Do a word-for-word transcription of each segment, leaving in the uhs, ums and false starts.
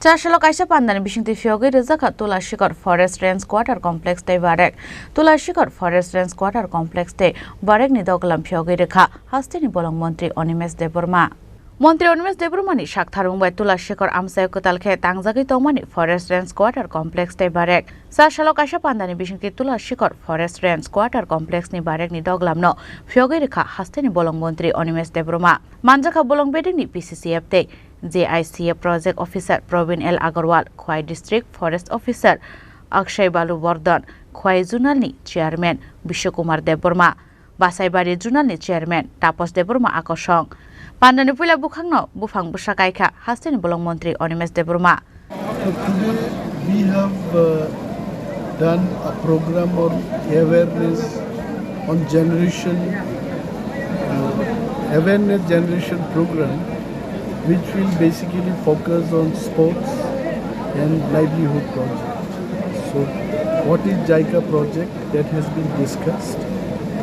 Chasalo kaisa pandani bisingtwi phiyogwi rwjakha Tulashikor Forest Range Quarter Complex tei Barek. Tulashikor Forest Range Quarter Complex tei Barekni doglam phiyogwi rwkha hasteni bolong montri Animesh Debbarma. Montri Animesh Debbarmani saktharmung bai Tulashikor amchaio kwtal khe tangjagwi tongmani Forest Range Quarter Complex tei Barek. Chasalo kaisa pandani bisingtwi Tulashikor Forest Range Quarter Complex ni Barekni doglamno phiyogwi rwkha hasteni bolong montri Animesh Debbarma. Manjakha bolong bedekni P C C F tei J I C A Project Officer Probin L Agarwal, Khwai District Forest Officer Akshay Balu Bordon, Khwai Zonal ni Chairman Biswakumar Debbarma, Basaibari Zonal ni Chairman Tapos Debbarma akosong. Pandani puila bukhangno buphang bwsa kaikha hasteni bolong montri Animesh Debbarma. So today we have, uh, done a program on awareness on generation, uh, awareness generation program, which will basically focus on sports and livelihood project. So what is JICA project? That has been discussed,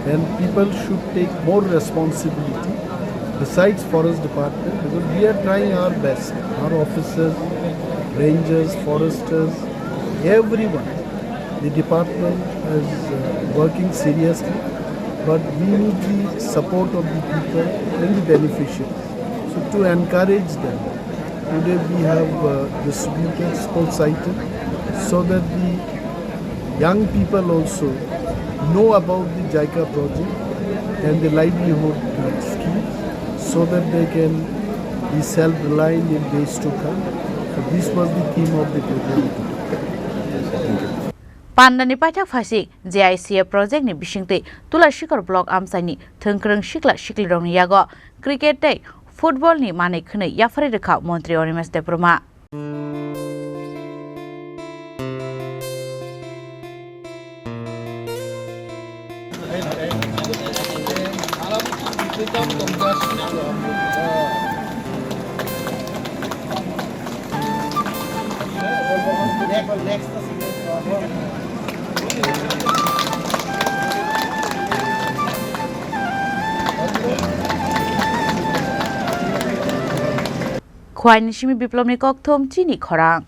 and people should take more responsibility besides forest department, because we are trying our best. Our officers, rangers, foresters, everyone, the department is, uh, working seriously, but we need the support of the people and the beneficiaries. So to encourage them, today we have, uh, distributed sports item so that the young people also know about the JICA project and the livelihood, uh, scheme, so that they can be self-reliant in days to come. So this was the theme of the program. Pandani paithak phaising J I C A project ni bisingtwi Tulashikor block amchaini thwngkwrwng sikla siklirokni yago cricket tei football ni manwi khwnwi yapharwi rwkha montri Animesh Debbarma. Khwai ni simi Biplobni kokthum chini khorang.